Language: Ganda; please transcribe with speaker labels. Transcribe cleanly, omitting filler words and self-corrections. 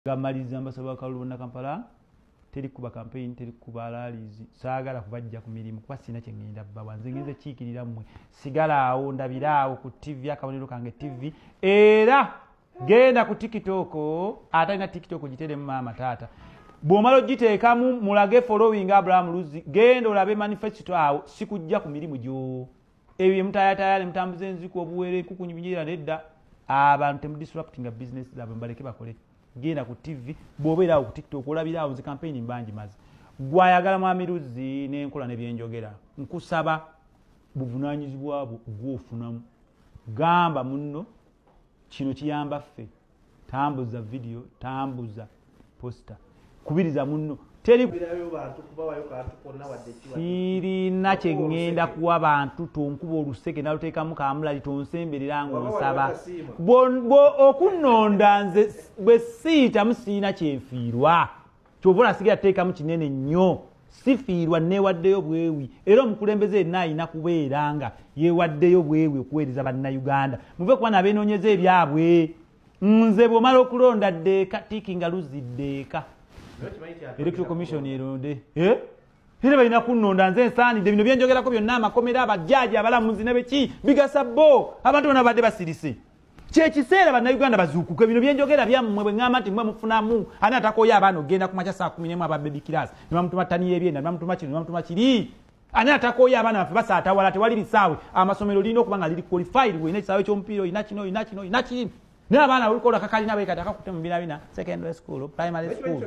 Speaker 1: Ngamaliriza, mbasaba akalulu bonna Kampala. Teri kuba campaign, teri kuba rallies. Saagala kubajja ku mirimu kuba sina kyeŋŋenda bbawa. Nze ngenze kiikirira mmwe. Sigala awo, ndabira awo ku TV, akabonero kange TV. Era genda ku TikTok. Atalina TikTok giteremu maama taata. Bw'omala ogiteekamu, mulage following Abraham Luzzi. Genda olabe manifesto awo. Sikujja ku mirimu gyo. Ebyo byemutayataya ne mutambuza enziku, obuwere, enkukunyinyira, nedda. Abantu temudisruptinga business zaabwe, mubaleke bakole. Genda ku TV, bw'obeera awo ku TikTok olabira awo. Nze campaign mbangi maze. Gwayagala mwami Luzzi n'enkola nebyenjogera, nkusaba buvunaanyizibwa bwo gwofunamu. Gamba munno kino kiyamba ffe. Tambuza video, tambuza poster, kubiriza munno. Teri sirina kyeŋŋenda kuwa bantu. Tonkuba oluseke naluteekamu kamulali, tonsemberera ng'onsaba okunnonda. Nze bwe siitamu siina kyenfiirwa. Kyova olasigira teekamu kinene nnyo, sifiirwa, neewaddeyo bwewi. Era omukulembeze yenna alina kubeera nga yeewaddeyo bwewi okuweereza Bannayuganda. Muve kuba nabeenoonyeza ebyabwe. Nze bw'omala okulonda ddeeka tiiki nga luziddeeka. Electoral Commission eronde. Era balina kunnonda nze nsaanidde. Bino byenjogerako byonna, amakomera, abajjaaji, abalamuzi ne beki, bigasa bo. Abantu bonna babadde basirise. Kyekiseera Bannayuganda bazuukuke. Bino byenjogera byammwe. Bwe ŋŋamba nti mmwe mufunamu, ani atakooye abaana okugenda ku makya saa 11 aba baby class ne bamutuma ttani y'ebyenda, ne bamutuma kino, ne bamutuma kiri? Ani atakooye abaana baffe basaatawala, tewali bisaawe? Amasomero lirina okuba nga liri qualified. Olina ekisaawe ky'omupiira, olina kino, olina kino, olina kiri, naye abaana olukola kakalina bekati akakutte mu binabina, secondary school, primary school.